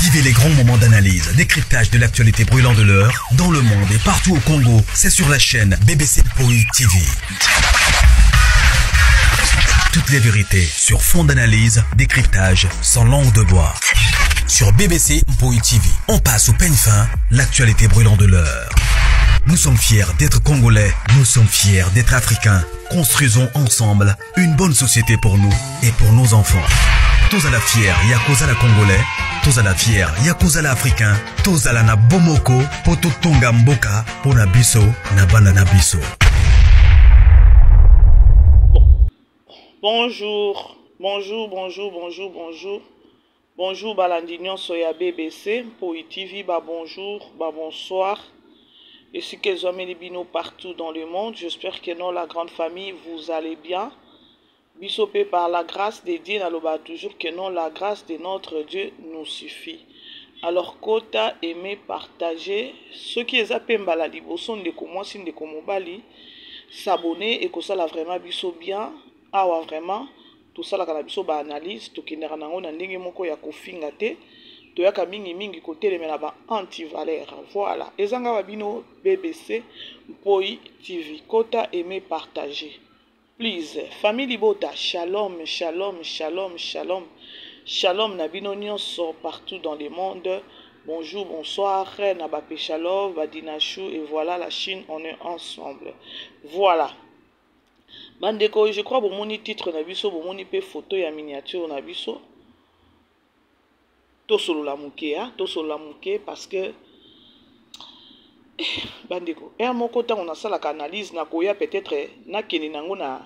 Vivez les grands moments d'analyse, décryptage de l'actualité brûlante de l'heure, dans le monde et partout au Congo. C'est sur la chaîne BBC Poi TV. Toutes les vérités sur fond d'analyse, décryptage, sans langue de bois. Sur BBC Mpoi TV, on passe au peigne fin l'actualité brûlante de l'heure. Nous sommes fiers d'être Congolais, nous sommes fiers d'être Africains. Construisons ensemble une bonne société pour nous et pour nos enfants. Tous à la fière, Yakoza la Congolais, tous à la fière, Yakoza la Africain, tous à la na Bomoko, Poto Tonga Mboka, Pona Biso, na Bana na Biso. Bonjour, bonjour, bonjour, bonjour, bonjour. Bonjour balandi nyonso ya BBC Mpoi TV, ba bonjour, ba bonsoir. Esika ezwameli bino partout dans le monde, j'espère que non la grande famille vous allez bien. Biso pe par la grâce de Dieu naloba toujours que non la grâce de notre Dieu nous suffit. Alors kota aimer partager soki eza pe mbala liboso ndeko mwasi ndeko mobali s'abonner ekosala vraiment biso bien awa vraiment tosalaka na biso ba analyse tokendaka na yango na ndenge moko ya kofinga te toyaka mingi mingi kotelemela ba anti valeur voilà eza nga wa bino BBC Mpoi TV kota aimer partager please famille libota shalom shalom shalom shalom shalom na bino nyonso partout dans le monde bonjour bonsoir na ba peshalove ba dinachou et voilà la Chine on est ensemble voilà Bandeko, je crois bomoni titre na biso, bomoni pe photo ya miniature na biso. Tosolola moke, hein? Tosolola moke parce que eh, bandeko, heure moko ntango nasalaka analyse nakoya peut-être nakende nango na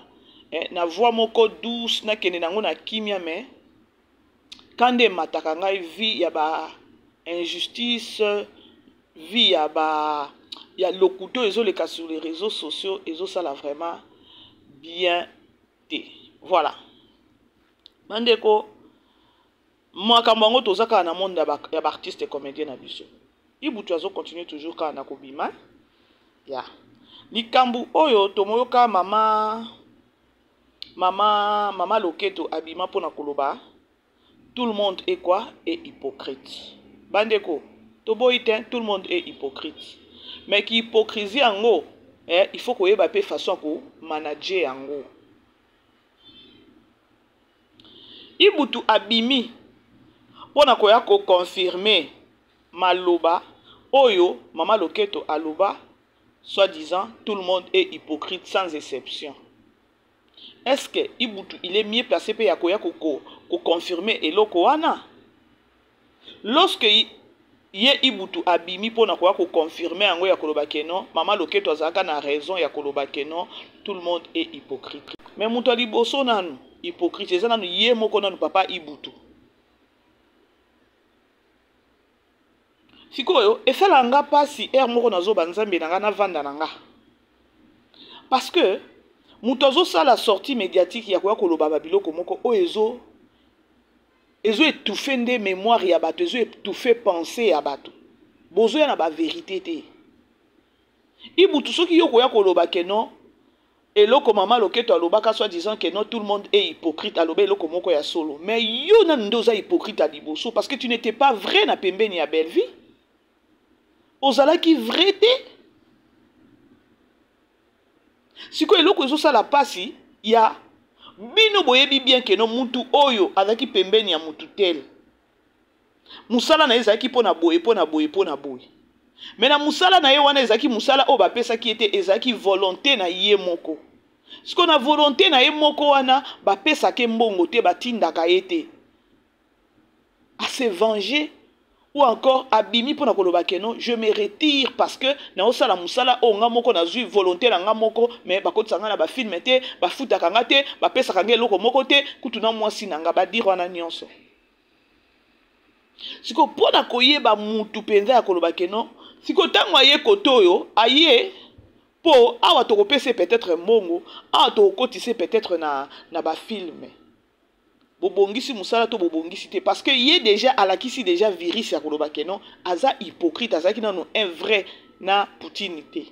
eh, na voix moko douce, nakende nango na kimia mais kanda emataka ngai vie ya ba injustice vie ya ba ya lokuta oyo ezoleka sur les réseaux sociaux ezosala vraiment bien te voilà bandeko makambo yango toza kaka na monde ya baartiste comédien na biso ibutu azocontinue toujours kaka na kobima ya likambo oyo tomoyoka mama mama mama loketo abima mpona koloba Tout le monde est quoi? Est hypocrite. Bandeko, toboyi te, tout le monde est hypocrite. Mais ki hypocrisie yango, eh, il faut koyeba pe façon ko manager yango. Ibutu abimi pona koya ko confirmer maloba oyo mama Loketo aloba, soit disant tout le monde est hypocrite sans exception. Est ce que Ibutu il est mieux placé pe ya koya ko ko confirmer eloko wana? Lorsque ye Ibutu abimi pona koya ko confirmer yango ya koloba que non mama Loketo azalaka na raison ya koloba que non tout le monde est hypocrite. Mais moto ya liboso nanu hypocrite eza nanu ye moko nanu papa Ibutu. Sikoyo esalaka nga pasi heure moko nazoba nzambe na nga navanda na nga parce que moto azosala sortie médiatique ya koya koloba ba biloko moko oyo ezo ezo étouffer nde mémoire ya bato ezo étouffer pensée ya bato bozoya na ba vérité te ibutu soki yo koya koloba ke non Eloko mama loketo alobaka soit disant que non tout le monde est hypocrite aloba eloko moko ya solo mais yo nanu nde oza hypocrite ya liboso parce que tu n'étais pas vrai na pembeni ya Bellevue ozalaki vrai te sikoyo eloko ezosala pasi ya bino boyebi bien que non mutu oyo azalaki pembeni ya mutu tel Mosala na ye ezalaki mpo na boye, mpo na boye, mpo na boye. Mais na mosala na ye wana ezalaki mosala oyo bapesaki ye te, ezalaki volonte na ye moko. Sikoyo na volonte na ye moko wana bapesaka ye mbongo te, batindaka ye te. A se venger ou encore abimi mpo na koloba que non, je me retire parce que naosala mosala oyo nga moko nazwi volonte na nga moko, mais bakotisa nga na ba film te, bafutaka nga te, bapesaka nga eloko moko te, kutu na mwasi na nga, ba dire wana nyonso. Sikoyo mpo na koyeba mutu mpenza ya koloba ke non, sikoyo ntango aye kote oyo aye mpo awa tokopesa ye peut-être mbongo, awa tokokotisa ye peut-être na, na bafilme. Bobongisi mosala to bobongisi te, parce que ye déjà alakisi déjà virus ya koloba ke non, aza hypocrite, azalaki nanu un vrai na Poutine te.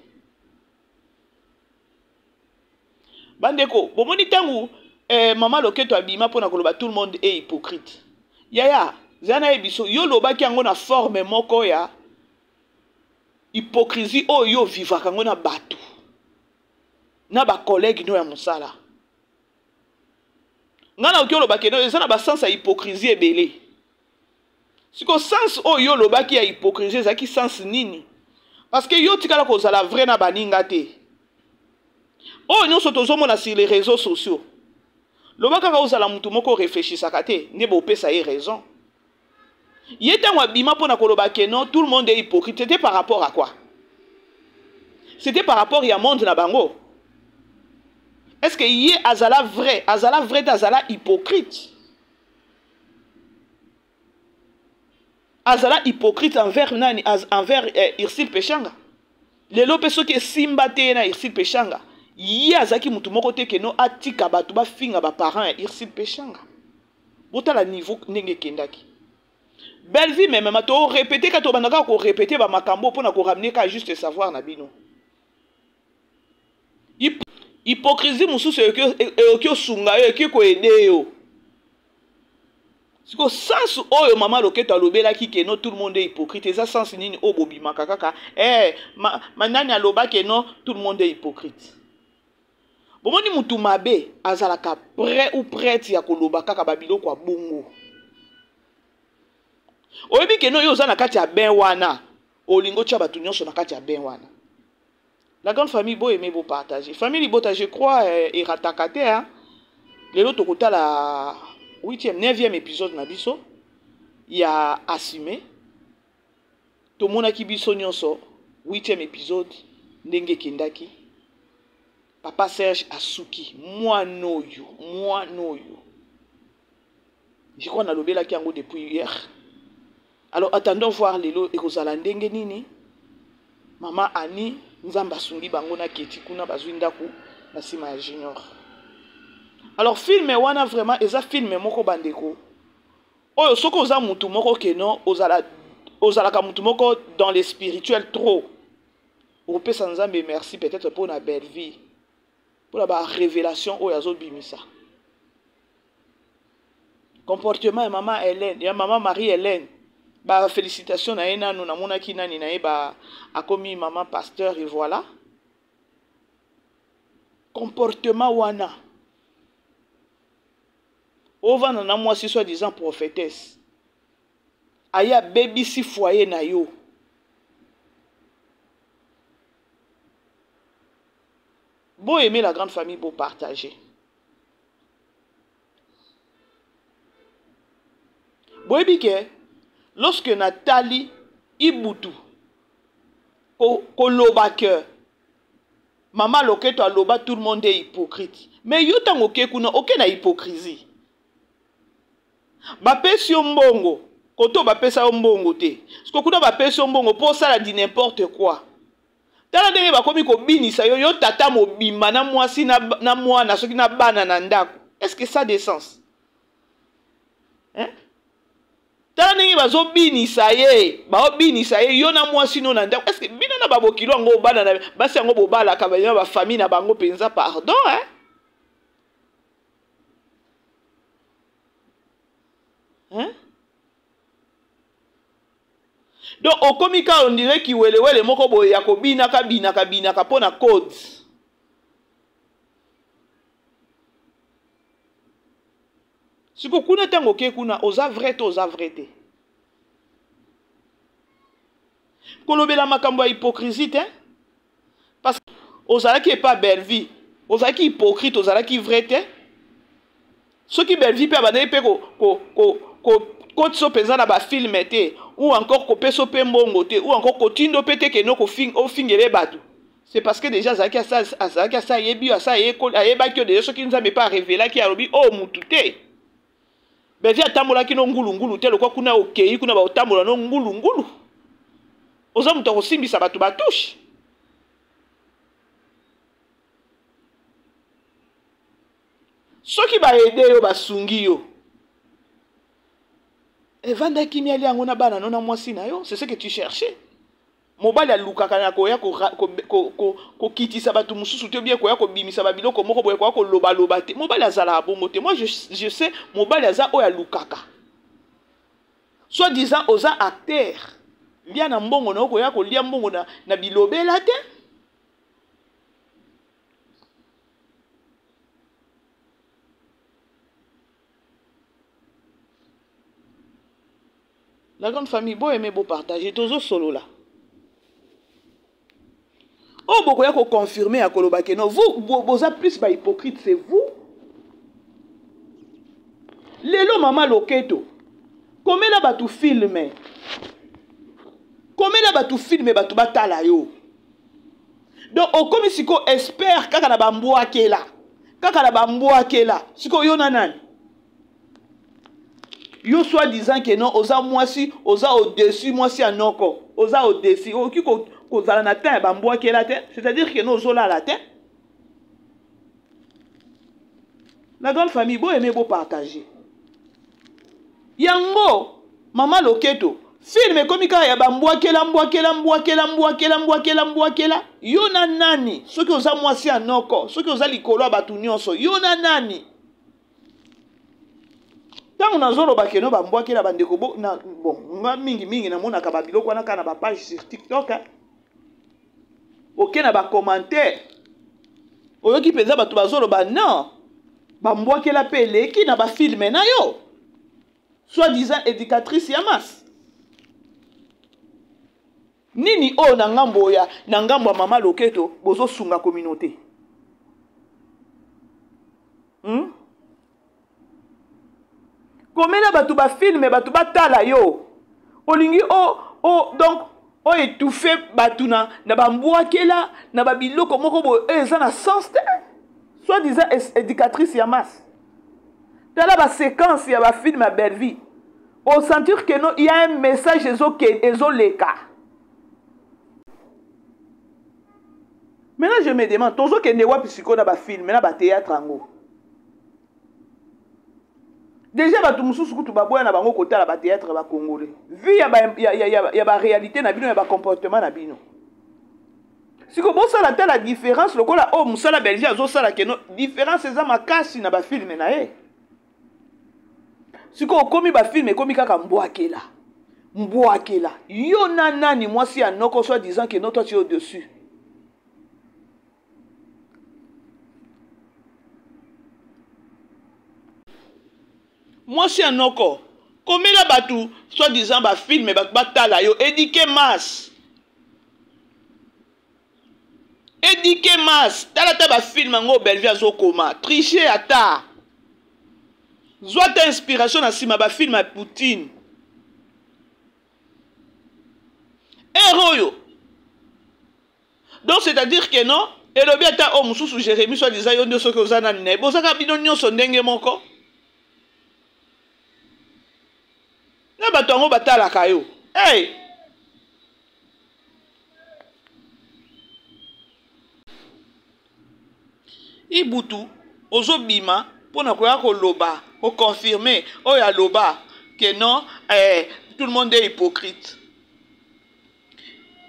Bandeko, bomoni ntango eh, mama Loketo abima mpo na koloba tout le monde est hypocrite. Yaya, Zela nayebiso, yo olobaki yango na forme moko ya hypocrisie oyo yo ovivaka yango na bato, na ba collègues no ya mosala. Nga nakoki oloba ke no eza na ba sens ya hypocrisie ebele. Siko sens oyo yo olobaki ya hypocrisie ezalaki sens nini? Parce que yo otikala kozala vrai na baninga te. Oyo nyonso tozomona sur les réseaux sociaux, loba kaka ozala mutu moko réfléchissaka te nde bopesa ye raison. Ye ntango abima mpona koloba ke non, tout le monde est hypocrite, c'était par rapport à quoi? C'était par rapport ya monde na bango. Est-ce que ye azala vrai? Azala vrai te, azala hypocrite. Azala hypocrite envers nani? Envers Ursule Peshanga. Lelo pe soki esimba te ye na Ursule Peshanga, ye azalaki mutu moko te ke no atika bato bafinga ba parents ya Ursule Peshanga. Botala niveau ndenge ekendaki. Bellevue même ma to répéter ka to bandaka ko répéter ba makambo pona ko ramener ka juste savoir na bino. Hypocrisie mususu eyoki osunga yo, eyoki ko aider yo. Siko sens oyo mama Loketo alobelaki ke non tout le monde est hypocrite, eza sens nini oyo bobimaka kaka, ma, ma nani aloba ke non tout le monde est hypocrite. Bomoni mutu mabe azalaka prêt ou prête ya koloba kaka ba biloko ya bongo. Oyebi ke non yo oza na kati ya bain wana, olingo tia bato nyonso na kati ya bain wana. La grande famille, bo aimer, bo partager. Famille Libota, je crois, erataka te, hein. Lelo tokotala 8e, 9e épisode na biso ya assumé. Tomonaki biso nyonso 8e épisode ndenge ekendaki. Papa Serge asuki mwana oyo, mwana oyo. Je crois nalobelaki yango depuis hier. Alors attendons voir lelo ekozala ndenge nini. Mama Annie, Nzambe asungi bango na Keti kuna bazwi ndaku na sima ya Junior. Alors film wana vraiment eza film moko bandeko. Oyo soki oza mutu moko ke non, ozalaka mutu moko dans les spirituels trop. Okopesa Nzambe merci peut-être pour na belle vie. Pour la ba révélation oyo azobimisa. Comportement ya mama Hélène, ya mama Marie-Hélène. Ba félicitations na ye nanu, namonaki nani na ye ba akomi maman pasteur et voilà. Comportement wana. Ovanda na mwasi soi-disant prophétesse. Aya bebisi foyer na yo. Bo aimer la grande famille, bo partager. Boyebi ke lorsque Nathalie Ibutu koloba ke mama Loketo aloba tout le monde est hypocrite, mais yo tango oke kuna oke na hypocrisie. Bapesi yo mbongo, koto bapesa yo mbongo te. Siko kuna bapesi yo mbongo po osala di n'importe quoi. Tala ndenge bakomi kobinisa yo, yo tata mobimba na mwasi na mwana soki na bana na ndako. Est-ce que ça a des sens? Hein? Tala ndenge bazobinisa ye, baobinisa ye yo na mwasi no na ndako. Est-ce que bino na babokilo yango bana na basi yango bobalaka ba ba famille na bango penza pardon, hein? Hein? Donc okomi ka on dirait kiwelewele moko boye ya kobinaka binaka binaka mpo na code. Siko kuna ntango oke kuna oza vrai to oza vrai te. Kolobela makambo ya hypocrisie te, parce que ozalaki epa Bellevue, ozalaki hypocrite, ozalaki vrai te. Soki Bellevue pe abandaki pe kotisa mpenza na ba film te, ou encore kopesa pe mbongo te, ou encore kotindo pe te keno ofingele bato. C'est parce que déjà azalaki asa, azalaki asa ayebi yo, asa ayeko, ayebaki yo déjà soki Nzambe pe arevelaki, alobi, oh, mutu te. Bellevue atambolaki no ngulu ngulu te, lokwa kuna okei kuna ba otambola no ngulu ngulu. Oza mutu akosimbisa bato ba touche. Soki ba aider yo, basungi yo. Evanda kimia lia yango na bana no na mwasi na yo, c'est ce que tu cherchais. Mobali alukaka na koya kokitisa bato mosusu te, bien koya kobimisa ba biloko moko boye, koya koloba-loba te. Mobali azalaka bongo te. Moi, je sais, mobali aza oyo alukaka. Soit disant oza acteur, lia na mbongo na okoya kolia mbongo na, na bilobela te. La grande famille, bo aimer, bo partager, tozo solola. Oh, bokoya ko confirmer ya koloba que non, vous boza plus ba hypocrite, c'est vous. Lelo mama loketo. Komela batu film. Komela batu film batu batala yo. Donc okomi siko espère kaka na bambwakela. Kaka na bambwakela. Siko yo na nani? Yo soit disant que non oza mwasi oza au-dessus mwasi ya noko oza au-dessus okoki kozala na temps ya bambwakela te, c'est-à-dire que non ozolala te. La grande famille, bo aimer, bo partager. Yango mama loketo film ekomi kaka ya bambwakela mbwakela mbwakela mbwakela mbwakela mbwakela. Yo na nani? Soki oza mwasi ya noko, soki oza likolo ya bato nyonso, yo na nani? Ntango nazoloba keno bambwakela bandeko bo, na, bon, nga mingi mingi namonaka babiloko wana kaka na bapage sur TikTok, hein. Oke na bacommentaire oyoki mpenza bato bazoloba non, bambwakela mpe eleki na bafilme na yo, soit disant éducatrice ya masse. Nini oyo na ngambo ya, na ngambo ya mama loketo bozosunga communauté? Komela bato ba filme bato batala yo, olingi o, o, donc o étouffe bato na, na bambwakela na babiloko moko boye oyo eza na sens te. Soit disant éducatrice ya masse, tala ba séquence ya ba film ya Bellevue, o sentir que non, il y a un message ezoleka. Maintenant je me demande, tozokende wapi sikoyo na ba film na ba théâtre yango? Déjà bato mosusu kutu baboya na bango kotala ba théâtre ba congolais, vu ya ba, ya, ya, ya, ya ba réalité na bino, ya ba comportement na bino. Siko bosala ta la différence lokola oyo mosala Belgique azosala keno différence eza makasi na ba film na ye. Siko okomi ba film ekomi kaka mbwakela mbwakela. Yo na nani mwasi ya noko soit disant que non, toi tu es au-dessus. Mwasi ya noko komela bato soit disant ba film bato batala yo, éduquer masse, éduquer masse. Tala ta ba film yango Bellevue azokoma tricher, ata zwa ta inspiration na nsima ba film ya Poutine. Ere oyo donc c'est-à-dire que non, elobi ata oyo mosusu Jérémie soit disant yo nde soki oza nani na ye, bozaka bino nyonso ndenge moko na bato yango batalaka yo. Hey! Ibutu ozobima mpona koya koloba, koconfirme oyo aloba que non, tout le monde est hypocrite.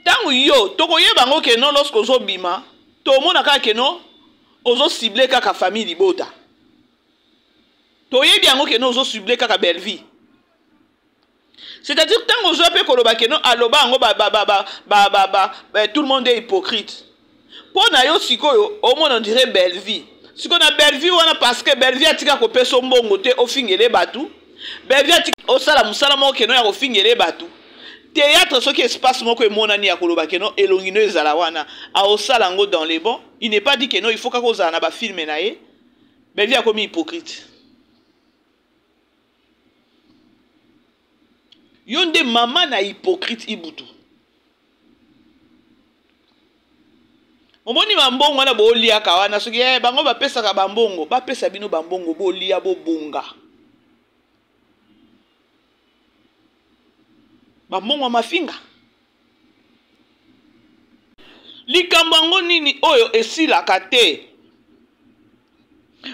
Ntango yo tokoyeba yango ke non, lorsque ozobima tomona kaka ke non, ozocible kaka famille libota. Toyebi yango ke non, ozocible kaka Bellevue. C'est-à-dire ntango ozwa mpe koloba ke non, aloba yango tout le monde est hypocrite. Mpo na yo sikoyo omona on dirait Bellevue. Sikoyo na Bellevue wana, parce que Bellevue atika kopesa mbongo te ofingele bato, Bellevue atika osala mosala moko keno ya kofingele bato. Théâtre soki espace moko emonani ya koloba keno elongi no ezala wana, aosala yango dans les bons. Il n'est pas dit que non, il faut kaka ozala na ba film na ye. Bellevue akomi hypocrite. Yo nde mama na hypocrite Ibutu. Omoni bambongo wana boliaka wana, soki bango bapesaka bambongo, bapesa bino bambongo bolia bobonga. Bambongo ya mafinga. Likambo yango nini oyo esilaka te?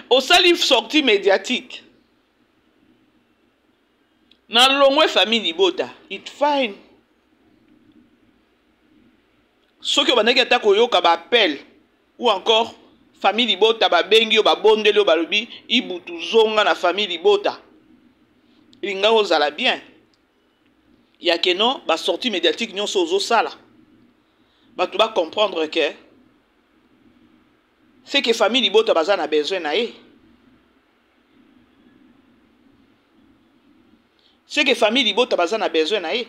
Osali sortie médiatique. Na longwe famille libota, it fine. Soki obandaki ata koyoka ba appel ou encore famille libota babengi yo, babondeli yo, balobi Ibutu zonga na famille libota, elinga ozala bien. Ya que non, ba sortie médiatique nyonso ozosala, bato ba comprendre que c'est que famille libota baza na besoin na ye, c'est que famille libota baza na besoin na ye.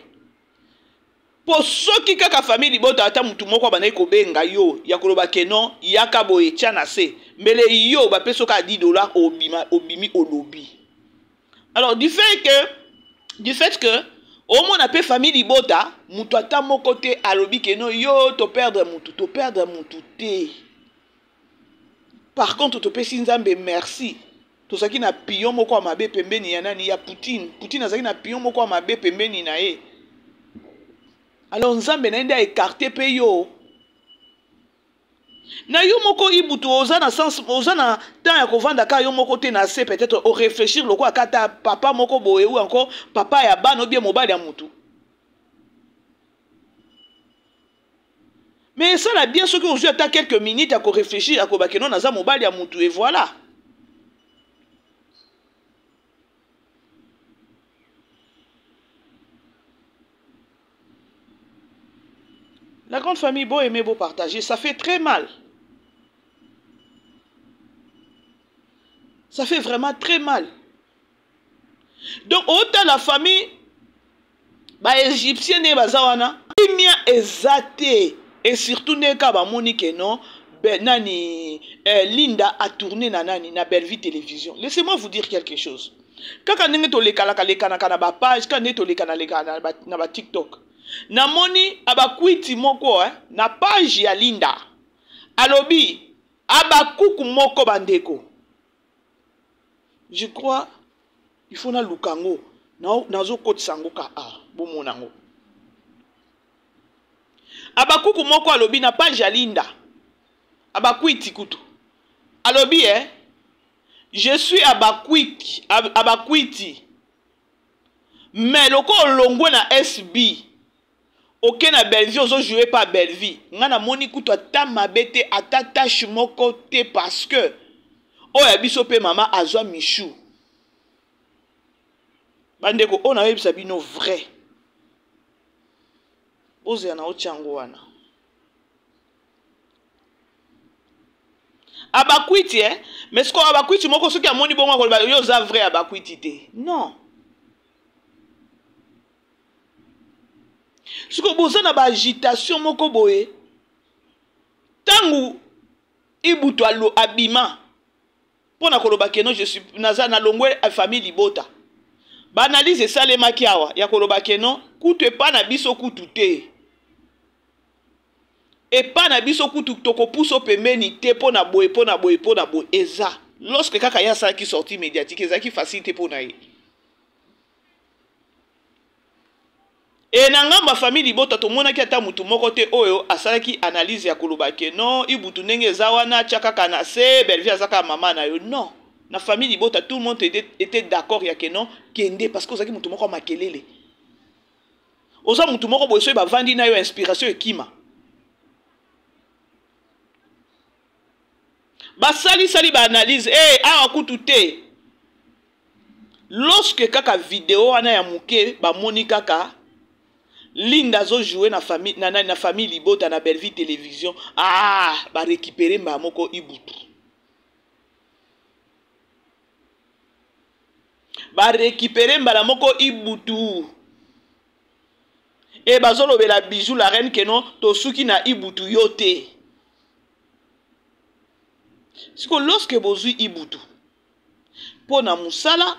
Mpo soki kaka famille libota, ata mutu moko abandaki kobenga yo ya koloba ke non, yaka boye, tia na se, mbele yo bapesi yo kaka 10 $, obima, obimi, olobi. Alors du fait que omona mpe famille libota, moto ata moko te alobi ke non, yo toperdre mutu, toperdre mutu te. Par contre, topesi Nzambe merci, tozalaki na pion moko ya mabe pembeni ya nani, ya Poutine. Poutine azalaki na pion moko ya mabe pembeni na ye. Alors Nzambe na ye nde aécarter mpe yo na yo moko. Ibutu, oza na sens, oza na temps ya kovanda kaka yo moko te na se, peut-être oréfléchir lokola kata papa moko boye, ou encore papa ya bana, obie mobali ya mutu. Mais esala bien soki ozwi ata quelques minutes ya koréfléchir, ya koba que non, naza mobali ya mutu, et voilà. La grande famille, bo aimer, bo partager, ça fait très mal. Ça fait vraiment très mal. Donc, autant la famille, ba Égyptien ne baza wana, kimia eza te. Et surtout ndenge kaka bamoni ke non, be, nani, Linda a tourné na nani, na Bellevue Télévision. Laissez-moi vous dire quelque chose. Kaka ndenge tolekalaka lekanaka na bapage, kaka ndenge tolekana lekana na baTikTok, namoni abakwiti moko na page ya Linda, alobi abakuku moko. Bandeko, je crois il faut naluka yango, nazokotisa yango ka a bomona yango. Abakuku moko alobi na page ya Linda, abakwiti kutu alobi je suis abakwiki, abakwiti, mais loko olongwe na SB, oke na Bellevue, ozojouer pa Bellevue, ngai namoni kutu ata mabe te, ata tache moko te, parce que oyo ya biso mpe mama azwa Michou. Bandeko, oyo nayebisa bino vrai, bozela na otya yango wana. Abakwiti mais sikoyo abakwiti moko soki amoni bongo, akoloba yo oza vrai abakwiti te. Non, sikoyo boza na baagitation moko boye. Ntango Ibutu abima mpo na koloba que non, je suis, naza nalongwe famille libota, baanalyse esalemaki awa ya koloba que non, kutu epa na biso kutu te, epa na biso kutu tokopusa pembeni te, mpo na boye, mpo na boye, mpo na boye. Eza lorsque kaka ye asalaki sortie médiatique, ezalaki facile te mpo na ye. E na ngambo ya famille libota, tomonaki ata motu moko te oyo asalaki analyse ya koloba ke non, Ibutu ndenge eza wana, atya kaka na se, Bellevue aza kaka mama na yo. Non, na famille libota, tout le monde était d'accord ya que non, kende, parce que ozalaki motu moko ya makelele, oza motu moko boye, soki bavandi na yo, inspiration ekima. Basalisali baanalyse awa kutu te. Lorsque kaka video wana ya moke, bamoni kaka Linda azojoue na famille, na famille libota, na Bellevue Télévision, ah, barécupérer mbala moko Ibutu, barécupérer mbala moko Ibutu. E bazolobela Bijou la reine que non, tosuki na Ibutu yo te. Siko lorsque bozwi Ibutu mpo na mosala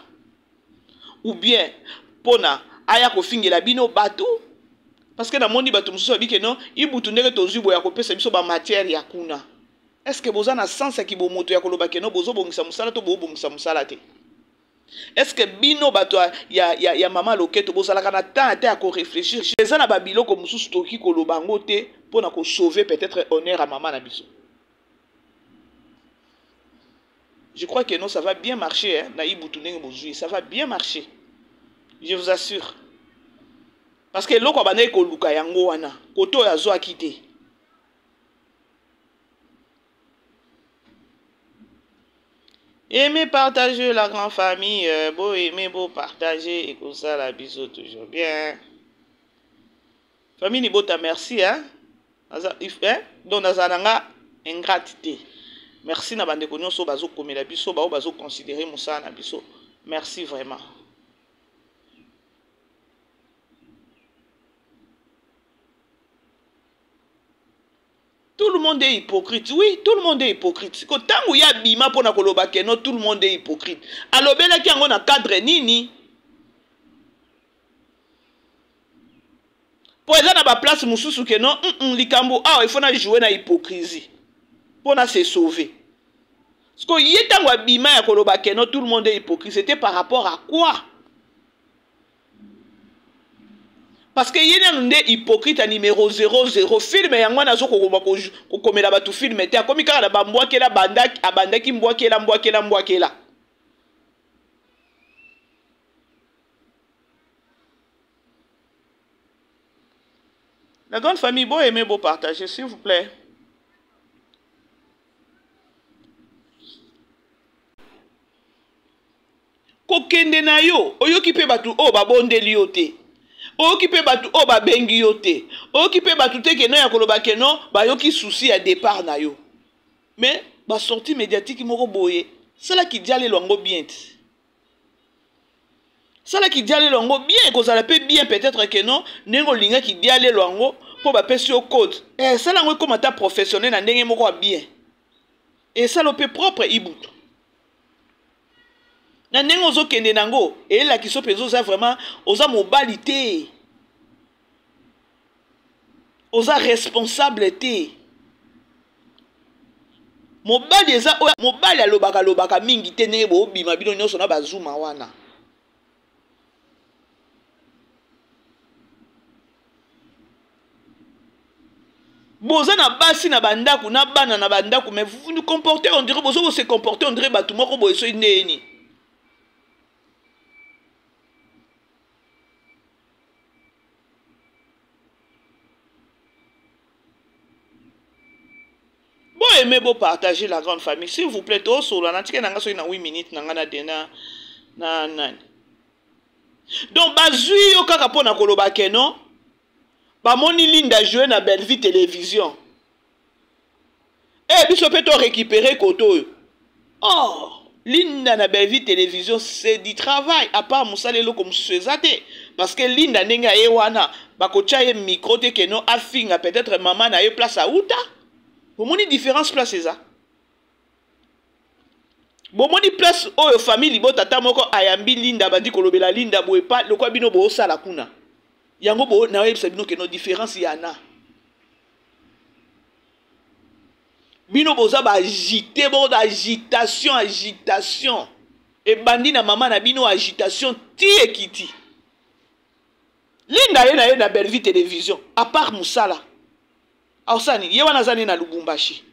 ou bien mpo na aya kofingela bino bato, parce que namoni bato mosusu babi que non, Ibutu ndenge tozwi boye, akopesa biso bamatière ya kuna. Est ce que boza na sens ya kibomoto ya koloba que non, bozobongisa mosala to bobongisa mosala te? Est ce que bino bato ya mama loketo bozalaka na temps ata ya koréfléchir? Eza na babiloko mosusu tokoki koloba yango te mpo na kosauver peut-être honneur ya mama na biso. Je crois que non, ça va bien marcher, hein, na Ibutu ndenge bozwi, ça va bien marcher, je vous assure, parce que eloko abandaki koluka yango wana, kote oyo azwaki te. Aimez, partager, la grande famille, bo aimer, bo partager, et ça la biso toujours bien. Famille Libota merci hein. Naza, hein? Donc nazala na nga ingrate te. Merci na bandeko nyonso bazokomela biso, baoyo bazoconsidere mosala na biso. Merci vraiment. Tout le monde est hypocrite. Oui, tout le monde est hypocrite. Siko tangu ya bima pona koloba que non tout le monde est hypocrite. Alobelaki yango na cadre nini? Po eza na ba place mususu que non, likambo awa il faut na jouer na hypocrisie po na se sauver. Siko ye tangu abima ya koloba que non tout le monde est hypocrite, c'était par rapport à quoi? Parce que ye nanu nde hypocrite ya numero 00 film yango wana azo kokoma kokomela bato film te, akomi kaka na bambwakela, bandaki, abandaki mbwakela, mbwakela, mbwakela. La grande famille, bo aimer, bo partager, s'il vous plaît. Kokende na yo, oyoki pe batu oyo babondeli yo te, oyoki pe batu oyo babengi yo te, oyoki pe batu te ke non ya koloba ke non bayoki souci ya départ na yo. Mais ba sortie médiatique moko boye, sala kidialelo yango bien ti. Sala kidialelo yango bien, ekozala pe bien peut-être ke non ndenge olinga kidialelo yango po bapesi yo code. Sala yango ekoma ata professionnel na ndenge moko ya bien. Esala pe propre Ibutu. Na ndenge ozokende nango elakisa mpenza oza vraiment oza mobali te, oza responsable te. Mobali eza oyo mobali alobaka lobaka mingi te ndenge bobima bino nyonso na bazuma wana. Boza na basi na bandaku na bana na bandaku, mais vous nous comportez on dirait bozo se comporter on dirait batu moko boye soki ndeni. Bo aimer, bo partager la grande famille s'il vous plaît. To sola na tike nanga soki na 8 minutes nanga na dena na nani. Donc bazui yo kaka pona koloba ke non bamoni Linda jouer na Bellevue télévision. Eh biso pe to récupérer koto oyo. Oh, Linda na Bellevue télévision c'est du travail à part musala eloko mususu eza te parce que Linda ndenge aye wana bakotia ye micro te ke non afinga peut-être maman na ye place auta. Bomoni différence place eza. Bomoni place oyo famille libota ata moko ayambi Linda bandi kolobela Linda boye pa lokwa bino bosala kuna. Yango bo na yebisa bino ke no différence ya na. Bino boza ba agité, bo agitation, agitation. Ebandi na mama na bino agitation ti ekiti. Linda ye na ye na Bellevue télévision à part musala. Ausani ye wana azani na Lubumbashi.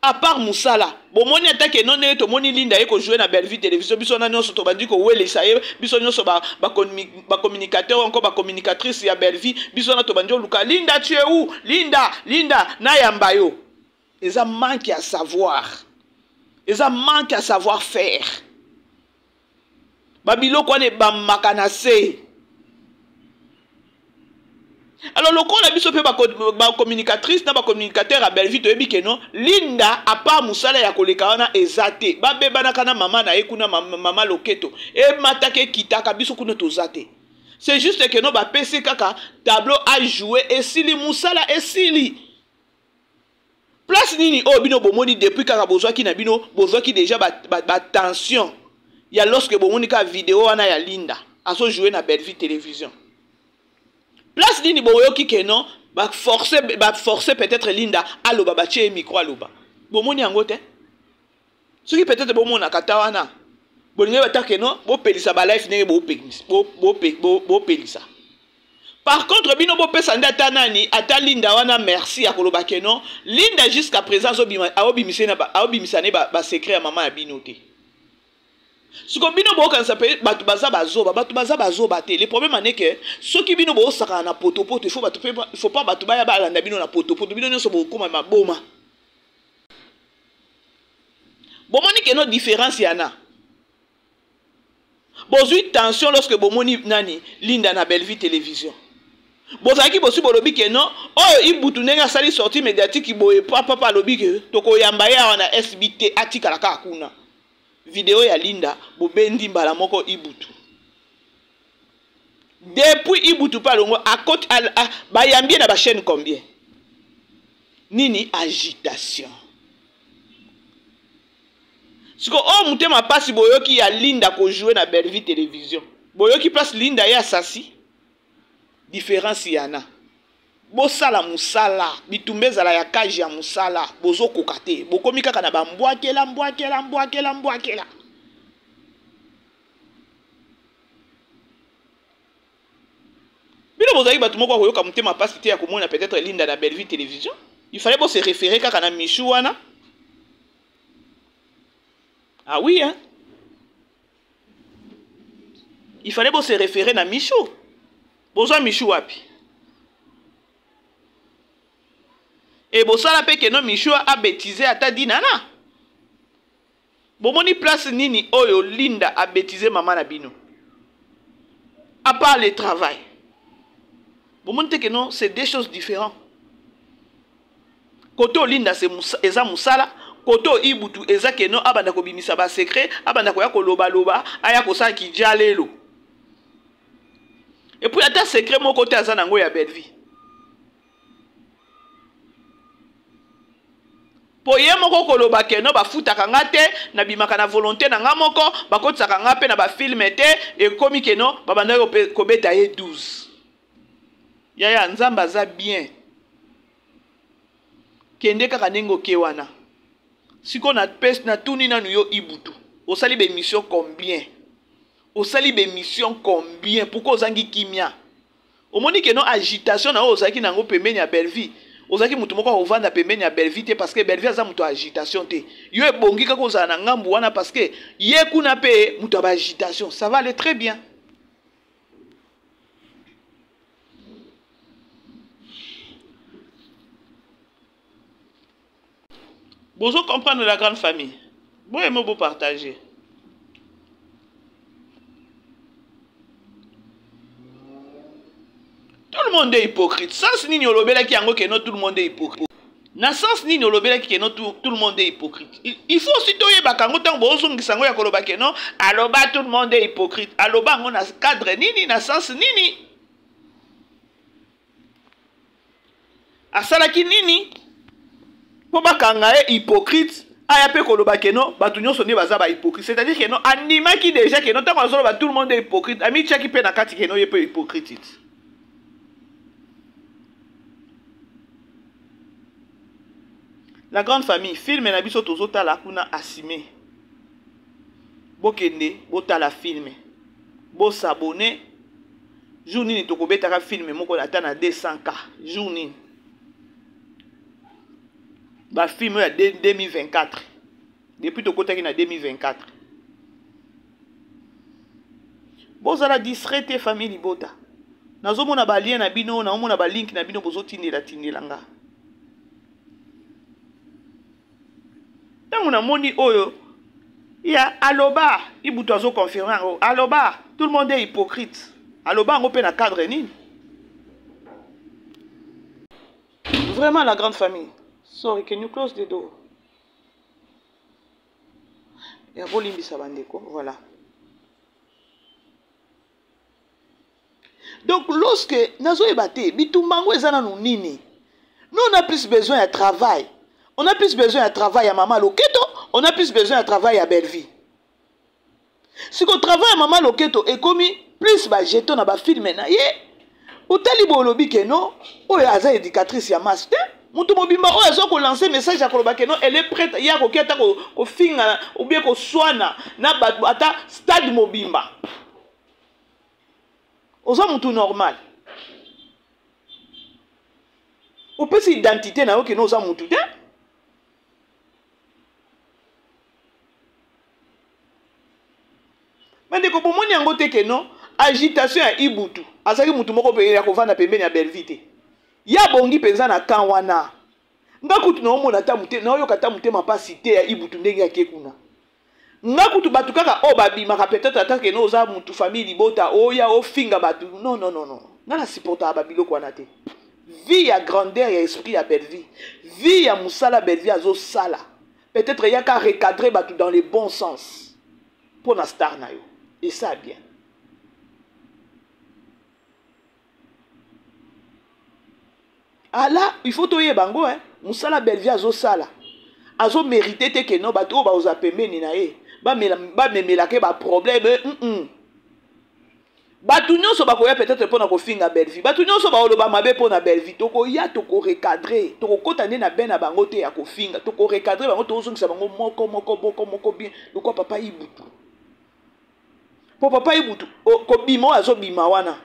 À part musala, bomoni ata ke non ndenge tomoni Linda ye ko jouer na Bellevue télévision biso na nyonso tobandi ko welisa ye biso nyonso ba ba ba communicateur encore ba communicatrice ya Bellevue biso na tobandi oluka Linda tu es où? Linda, Linda na yamba yo. Eza manque à savoir. Eza manque à savoir faire. Ba biloko wana ebamaka na se. Alors lokola biso pe ba communicatrice na ba communicateur ya Bellevue toyebi ke non Linda à part musala ya koleka wana eza te. Babebanaka na mama na ye kuna mama Loketo. Emataka ekitaka biso kuna toza te. C'est juste que non bapesi kaka tableau à jouer esili musala esili. Place nini oyo bino bomoni depuis kaka bozwaki na bino bozwaki déjà ba tension ya lorsque bomoni kaka video wana ya Linda azo jouer na Bellevue télévision. Place nini boyoki ke non ba forcer, ba forcer peut-être Linda aloba ba tie micro aloba. Bomoni yango te? Soki peut-être bomona kata wana bolingi bata ke non bopelisa ba life ndenge bopelisa. Par contre bino bopesa nde ata nani ata Linda wana merci ya koloba ke non Linda jusqu'à présent azobima aobimisa na ba aobimisa ne ba, ba secret ya mama ya bino te. Siko bino bokanisa pe bato baza bazoba, bato baza bazoba te. Le problème en est que soki bino bosakana na potopoto, il faut bato pe, il faut pas bato baya balanda bino na potopoto, bino nyonso bokoma maboma. Bomoni ke no différence ya na. Bozui tension lorsque bomoni nani Linda na Bellevue télévision. Bozalaki bosi bolobi ke non, oyo Ibutu ndenge asali sortie médiatique boye papa papa alobi ke tokoyamba ye awa na SBT atikala kaka kuna. Video ya Linda bobendi mbala moko Ibutu. Depuis Ibutu pa longo akoti bayambi ye na ba chaîne combien? Nini agitation. Siko oyo motema pasi boyoki ya Linda ko jouer na Bellevue télévision. Boyoki place Linda ye asasi. Difference yana. Bosala musala, bitumba ezala ya cage ya musala, bozokoka te. Bokomi kaka na ba mbwakela mbwakela mbwakela mbwakela. Bino bozali bato moko ya koyoka motema pasi te ya komona peut-être Linda na Bellevue télévision. Il fallait bo se référer kaka na Michou wana. Ah oui hein. Il fallait bo se référer na Michou. Bozwa Michou wapi? Et bosala pe keno Michou a bêtiser ata dinana. Bomoni place nini oyo Linda a bêtiser maman na bino? À part le travail. Bomoni te que non, c'est deux choses différentes. Koto Linda c'est eza musala, koto Ibutu eza que non abanda kobimisa ba secret, abanda koya koloba loba, aya kosala kijalelo. Et puis ata secret moko te aza nango ya Bellevue. Po ye moko koloba que non bafutaka nga te, nabimaka na volonte na nga moko, bakotisaka nga pe na ba film te, ekomi que non babandaki kobeta ye 12. Yaya Nzambe aza bien. Kende kaka ndenge oke wana. Siko na pes na tuni nanu yo Ibutu. Osali ba emission combien? Osali ba emission combien? Pourquoi ozangi kimia? Omoni que non agitation na oyo ozalaki na yango pembeni ya Bellevue, ozalaki mutu moko akovanda pembeni ya Bellevue te parce que Bellevue aza mutu ya agitation te. Yo ebongi kaka ozala na ngambu wana parce que ye kuna pe mutu ya ba agitation. Ça va aller très bien. Bozo comprendre la grande famille. Bo aimer, bo partager. Tout le monde est hypocrite. Sens nini olobelaki yango que non tout le monde est hypocrite. Na sens nini olobelaki que non tout le monde est hypocrite. Il faut aussi toyebaka yango ntango bozongisa yango ya koloba que non aloba tout le monde est hypocrite. Aloba yango na cadre nini, na sens nini? Asalaki nini mpo bakanga ye hypocrite? Aya mpe koloba ke non bato nyonso nde baza ba hypocrite, c'est-à-dire ke non andimaki déjà ke non ntango azoloba tout le monde est hypocrite, amitiaki mpe na kati ke non ye mpe hypocrite. La grande famille, film na biso tozotala kuna asime. Bokende botala film, bosabone. Jour nini tokobetaka film moko ata na 200K? Jour nini? Ba film ya 2024. Depuis tokotaki na 2024. Bozala distrait te famille libota. Nazomona ba lien na bino, nazomona ba link na bino bozotindela tindela nga. Tango namoni oyo ya aloba Ibutu azo confirmer yango, aloba tout le monde est hypocrite. Aloba yango pe na cadre nini? Vraiment la grande famille. Sorry, can you close the door? Ya bolimbisa bandeko, voilà. Donc lorsque nazoyeba te bitumba yango eza nanu nini? Nous on a plus besoin ya travail. On a plus besoin ya travail ya mama Loketo, on a plus besoin ya travail ya Bellevue. Siko travail ya mama Loketo ekomi plus ba jeton na ba film na ye. Otali bo olobi ke non, oyo aza éducatrice ya masse te. Mutu mobimba oyo azo ko lancer message ya koloba ke non, elle est prête, ye akoki ata kofinga ou bien koswana na bato ata stade mobimba. Oza mutu normal. Opesi identité na yo ke non oza mutu te. Bandeko bomoni yango te ke non agitation ya Ibutu azalaki mutu moko pe ya kovanda pembeni ya Bellevue te. Ya bongi penza na camp wana. Nga kutu naomona ata mute, naoyoka ata motema pasi te ya Ibutu ndenge ake kuna. Nga kutu bato kaka oyo babimaka peut-être ata ke no oza mutu famille libota oya ofinga bato. Non, non, non, non. Nga na supportaka ba biloko wana te. Vie ya grandeur ya esprit ya Bellevue, vie ya musala Bellevue azo sala. Peut-être yaka recadrer bato dans le bon sens mpo na star na yo. Et ça bien. Ah là, il faut toyeba yango hein. Musala Bellevue azo sala. Azo mériter te que non bato oyo baoza pembeni na ye. Bamemelaka ye ba problème. Bato nyonso bakoya peut-être mpo na kofinga Bellevue. Bato nyonso baoloba mabe mpo na Bellevue. Tokoya tokorecadrer, tokokota nde na bain na bango te ya kofinga. Tokorecadrer bango, tokozongisa bango moko moko moko moko bien lokola papa Ibutu. Po papa Ibutu kobima oyo azobima wana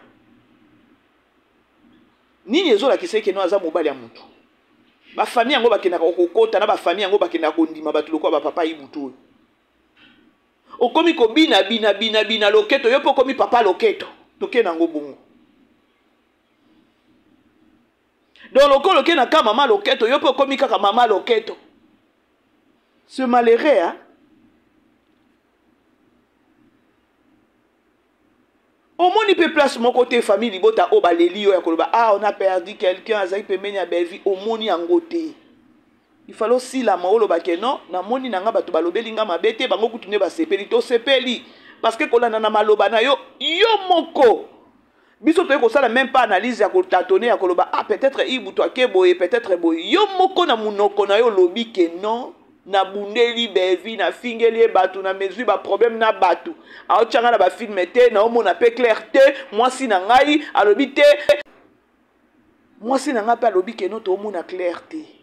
nini ezolakisa eke no aza mobali ya motu. Ba famille yango bakendaka kokota na ba famille yango bakendaka kondima bato lokola ba papa Ibutu oyo. Okomi kobina bina bina bina loketo, yo mpe okomi papa loketo, toke nango bongo. Donc lokola oke na ka mama loketo, yo mpe okomi kaka mama loketo. C'est malheureux, hein? Omoni pe place moko te famille libota oyo baleli yo ya koloba ah on a perdu quelqu'un azali pembeni ya Bellevue, omoni yango te. Il fallait osilama oloba ke non, namoni na nga bato balobeli nga mabe te, bango kutu nde basepeli, tosepeli parce que kolanda na maloba na yo yo moko. Biso toye kosala même pas analyse ya kotatone ya koloba ah peut-être Ibutu ake boye, peut-être boye. Yo moko na munoko na yo olobi ke non, nabundeli Bellevue, nafingeli ye bato, na mezwi ba problème na bato, aotianga na ba film te, naomona pe clair te, mwasi na ngai alobi te, mwasi na ngai pe alobi ke non, toomona clair te.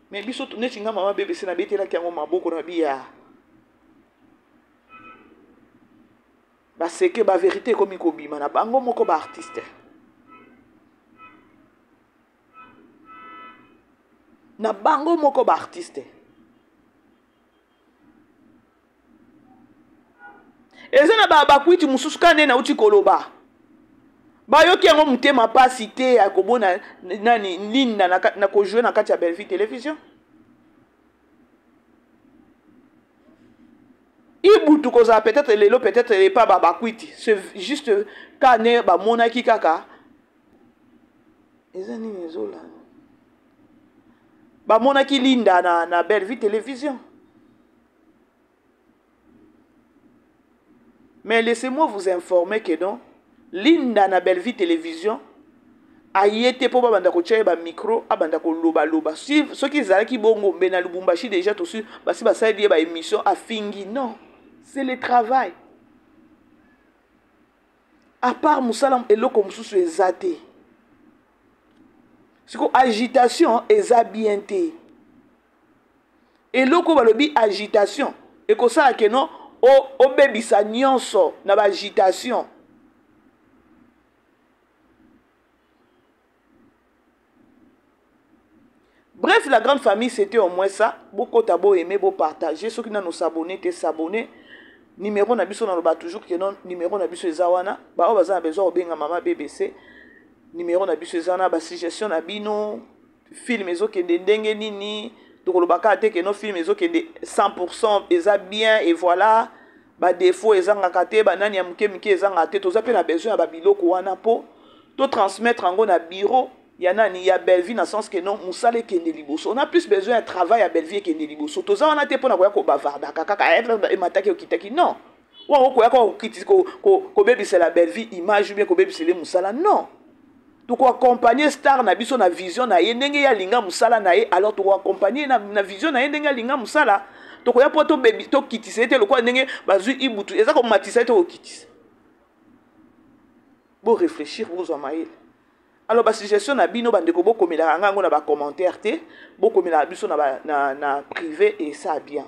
Mais biso neti nga mama BBC nabetelaki yango maboko na biya. Baseke ba vérité ekomi kobima na bango moko ba artiste. Na bango moko ba artiste. Eza na ba bakwiti mosusu kaka nde nauti koloba. Bayoki yango motema pasi te ya komona nani Linda na kojouer na kati ya Bellevue Télévision. Ibutu kozala peut-être lelo, peut-être epa ba bakwiti. C'est juste ka ne bamonaki kaka. Eza nini ezolanda? Bamonaki Linda na Bellevue Télévision. Mais laissez-moi vous informer que non, Linda na Bellevue Télévision aye te po babanda kotia ye ba micro, abanda koloba loba. Si soki ezalaki bongo mbe na Lubumbashi déjà tosi basi basaleli ye ba émission afingi. Non, c'est le travail. À part musala eloko mosusu eza te. Siko agitation eza bien te. Eloko balobi agitation ekosala ke non obebisa nyonso na ba agitation. Bref, la grande famille, c'était au moins ça. Bokota bo aimer, bo partager. Ceux qui n'ont pas s'abonner, te s'abonner. Numéro na biso na loba toujours que non, numéro na biso eza wana. Ba oyo baza na besoin obenga mama BBC. Numéro na biso eza wana, ba suggestion na bino, film ezokende ndenge nini, tokoloba kaka te que non film ezokende 100% eza bien et voilà. Ba défaut ezangaka te, ba nani ya moke moke ezangaka te. Toza pe na besoin ya ba biloko wana po to transmettre yango na bureau ya nani ya Bellevue, na sens que non, musala ekende liboso. On a plus besoin ya travail ya Bellevue ekende liboso. Toza wana te pona koya ko bavardaka kaka, emataki okitaki, non. Ou koya ko kiti, ko, ko, kobebisela Bellevue image ou bien kobebisela musala, non. Toko accompagner star na biso na vision na ye ndenge ya linga musala na ye, alors toko accompagner na vision na ye ndenge ya linga musala. Toko ya po to bebi, to kitisa ete lokola ndenge bazwi Ibutu, eza ko matisa ete kokitisa. Bo réfléchir, bozwa mayele. Alors ba suggestion na bino bandeko bokomelaka ngango na ba commentaire te, bokomelaka biso na privé et ça bien.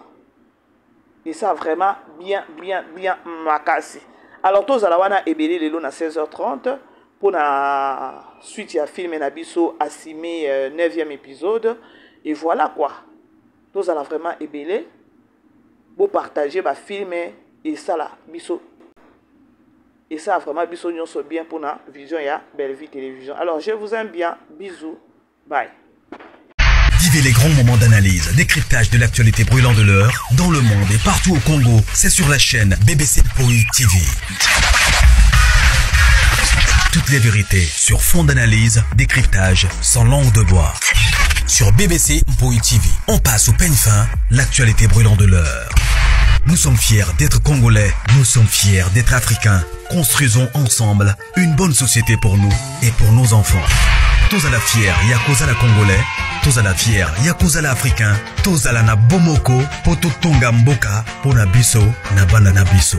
Et ça vraiment bien, bien, bien makasi. Alors tozala wana ebele lelo na seize heures trente pour la suite ya film na biso Assimé 9e épisode et voilà quoi. Tozala vraiment ebele. Bo partager ba film et ça là biso. Et ça vraiment biso nyonso bien pour la vision ya Bellevue Télévision. Alors je vous aime bien, bisous, bye. Vivez les grands moments d'analyse, décryptage de l'actualité brûlante de l'heure, dans le monde et partout au Congo. C'est sur la chaîne BBC Mpoyi TV. Toutes les vérités sur fond d'analyse, décryptage, sans langue de bois. Sur BBC Mpoi TV, on passe au peigne fin l'actualité brûlante de l'heure. Nous sommes fiers d'être Congolais, nous sommes fiers d'être Africains. Construisons ensemble une bonne société pour nous et pour nos enfants. Tozala fier ya kozala Congolais, tozala fier ya kozala Africain, tozala na bomoko po totonga mboka po na biso na bana na biso.